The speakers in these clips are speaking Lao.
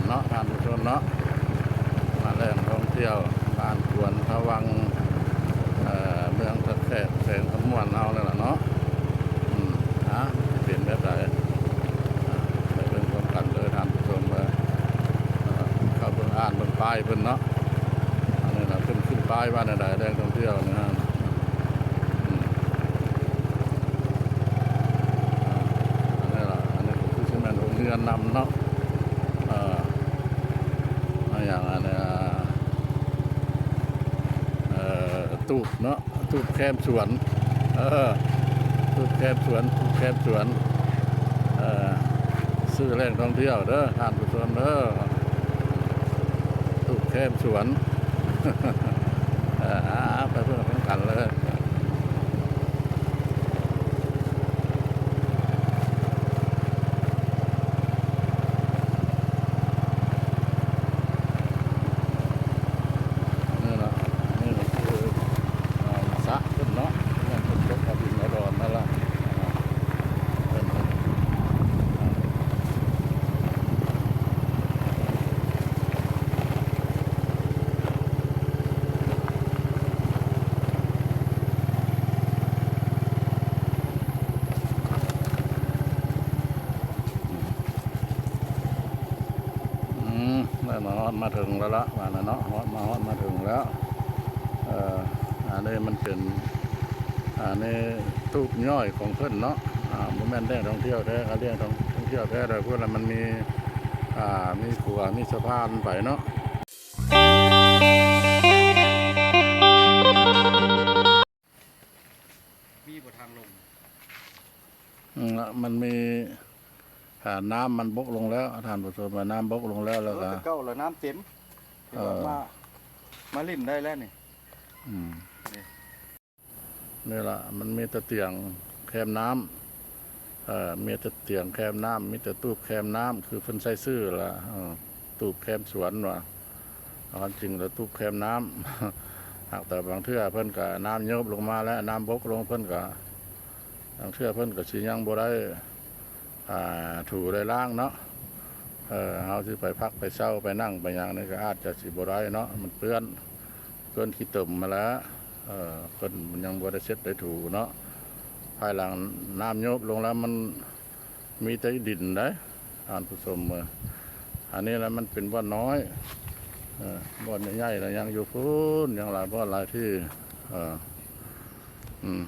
ເນາະ ທ່ານຜູ້ຊົມເນາະ ມາແຫຼ່ງທ່ອງທ່ຽວບ້ານກວນພະວັງ ເອີ ເມືອງທ່າແຂກ ແຂວງຄຳມ່ວນເຮົານີ້ລະເນາະ. ອືມ ອາ ເປັນແບບໃດ ອາ ໄປເບິ່ງພ້ອມກັນເດີທ່ານຜູ້ຊົມເດີ. ເອີ ເຂົ້າເບິ່ງ ອ່ານເບິ່ງປ້າຍເພິ່ນເນາະ. ອັນນີ້ລະ ເພິ່ນຂຶ້ນປ້າຍວ່າແນວໃດ ແຫຼ່ງທ່ອງທ່ຽວນີ້. ອືມ ອັນນີ້ລະ ອັນນີ້ກໍຄືຊິແມ່ນໂຮງຮຽນນຳເນາະ. ເອີ ອາ ຫຍັງ ອັນ ເອີ ເອີ ຕູບເນາະ ຕູບແຄມສວນ ເອີ ຕູບແຄມສວນ ຕູບແຄມສວນ ເອີ ຊື່ແຫຼ່ງທ່ອງທ່ຽວເດີທ່ານຜູ້ຊົມເດີ ຕູບແຄມສວນ. ເອີ ອາ ໄປເບິ່ງນຳກັນເລີຍ. ນີ້ລະ ນີ້ລະຄື ອ່າ ສະເພິ່ນເນາະ ເພິ່ນຕົກມາດິນມາດອນນັ້ນລະ. ອືມ ໄດ້ມາຮອດມາເຖິງແລ້ວລະ ວ່ານັ້ນເນາະ ຮອດມາ ຮອດມາເຖິງແລ້ວ. ເອີ ອັນນີ້ມັນເປັນ ອັນນີ້ຕູບຍ້ອຍຂອງເພິ່ນເນາະ. ອາ ບໍ່ແມ່ນແຫຼ່ງທ່ອງທ່ຽວແທ້ ກະແຫຼ່ງທ່ອງທ່ຽວແທ້ ແຕ່ພຸ້ນລະມັນມີ ອາ ມີຂົວ ມີສະພານໄປເນາະ. ມີບໍ່ທາງລົງ? ອືມ ມັນມີ ອ່າ ນ້ຳມັນບົກລົງແລ້ວ ທ່ານຜູ້ຊົມ ວ່ານ້ຳບົກລົງແລ້ວ ແລ້ວກໍ ເອີ ແຕ່ເກົ່າລະນ້ຳເຕັມ ເອີ ຖືວ່າມາ ມາຫຼິ້ນໄດ້ແລ້ວນີ້. ອືມ ນີ້ ນີ້ລະ ມັນມີແຕ່ຕຽງແຄມນ້ຳ ເອີ ມີແຕ່ຕຽງແຄມນ້ຳ ມີແຕ່ຕູບແຄມນ້ຳ ຄືເພິ່ນໃສ່ຊື່ລະ ເອີ ຕູບແຄມສວນວ່າ ເອົາ ຄວາມຈິງລະຕູບແຄມນ້ຳ ຫາກແຕ່ບາງເທື່ອເພິ່ນກະນ້ຳໂຍບລົງມາແລ້ວ ນ້ຳບົກລົງ ເພິ່ນກະ ບາງເທື່ອເພິ່ນກະຊິຍັງບໍ່ໄດ້ ອ່າ ຖູໄດ້ລ້າງເນາະ. ເອີ ເຮົາຊິໄປພັກໄປເຊົາໄປນັ່ງໄປຫຍັງນີ້ກະອາດຈະຊິບໍ່ໄດ້ເນາະ ມັນເປື້ອນ ເປື້ອນຂີ້ຕົມຫັ້ນແຫຼະ. ເອີ ເພິ່ນຍັງບໍ່ໄດ້ເຊັດໄດ້ຖູເນາະ ພາຍຫຼັງນ້ຳໂຍບລົງແລ້ວມັນ ມີແຕ່ດິນໃດ໋ ທ່ານຜູ້ຊົມເອີຍ. ອັນນີ້ລະມັນເປັນບ່ອນນ້ອຍ ເອີ ບ່ອນໃຫຍ່ໆລະຍັງຢູ່ພຸ້ນ ຍັງຫຼາຍບ່ອນຫຼາຍທີ່ ເອີ ອືມ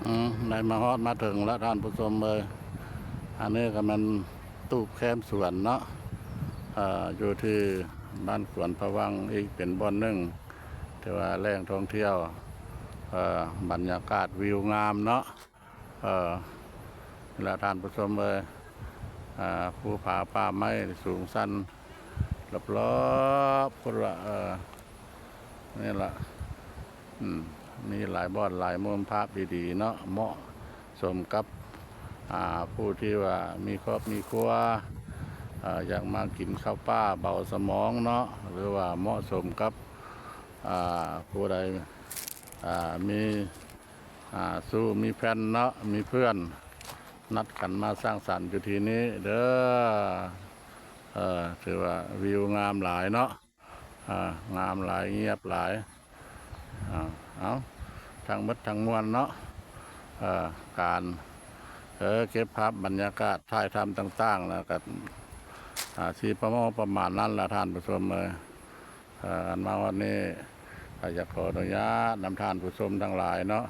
ອືມ ໄດ້ມາຮອດມາເຖິງລະທ່ານຜູ້ຊົມເອີຍ. ອັນນີ້ກະແມ່ນຕູບແຄມສວນເນາະ ເອີ ຢູ່ທີ່ບ້ານກວນພະວັງ ອີກເປັນບ່ອນໜຶ່ງ ຖືວ່າແຫຼ່ງທ່ອງທ່ຽວ ເອີ ບັນຍາກາດວິວງາມເນາະ. ເອີ ນີ້ລະທ່ານຜູ້ຊົມເອີຍ ອາ ພູຜາປ່າໄມ້ສູງຊັນລອບໆພຸ້ນລະ ເອີ ນີ້ລະ ອືມ ມີຫຼາຍບ່ອນຫຼາຍມຸມພາບດີໆເນາະ ເໝາະສົມກັບ ອາ ຜູ້ທີ່ວ່າມີຄອບມີຄົວ ອາ ຢາກມາກິນເຂົ້າປ່າເບົາສະໝອງເນາະ ຫຼືວ່າເໝາະສົມກັບ ອາ ຜູ້ໃດ ອາ ມີ ອາ ຊູ້ມີແຟນເນາະ ມີເພື່ອນ ນັດກັນມາສັງສັນຢູ່ທີ່ນີ້ເດີ. ເອີ ຖືວ່າວິວງາມຫຼາຍເນາະ ອາ ງາມຫຼາຍ ງຽບຫຼາຍ. ອາ ເອົາ ທັງໝົດທັງມວນເນາະ ເອີ ການ ເອີ ເກັບພາບບັນຍາກາດ ຖ່າຍທຳຕ່າງໆ ແລ້ວກະ ອາ ຊິປະມານ ປະມານນັ້ນລະທ່ານຜູ້ຊົມເອີຍ. ເອີ ອັນມາຮອດນີ້ ກະຢາກຂໍອະນຸຍາດນຳທ່ານຜູ້ຊົມທັງຫຼາຍເນາະ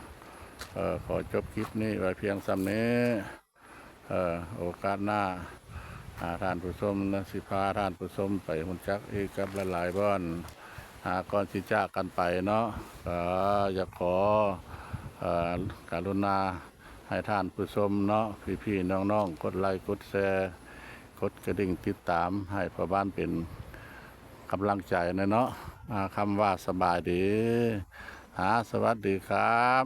ເອີ ຂໍຈົບຄລິບນີ້ໄວ້ພຽງສ່ຳນີ້. ເອີ ໂອກາດໜ້າ ອາ ທ່ານຜູ້ຊົມນະ ຊິພາທ່ານຜູ້ຊົມໄປຮູ້ຈັກອີກກັບຫຼາຍໆບ່ອນ. ອາ ກ່ອນຊິຈາກກັນໄປເນາະ ກະຢາກຂໍ ເອີ ກະລຸນາ ໃຫ້ທ່ານຜູ້ຊົມເນາະ ພີ່ໆນ້ອງໆ ກົດໄລກົດແຊ ກົດກະດິ່ງຕິດຕາມ ໃຫ້ພໍ່ບ້ານເປັນກຳລັງໃຈແດ່ເນາະ. ອາ ຄຳວ່າສະບາຍດີ ອາ ສະຫວັດດີຄັບ.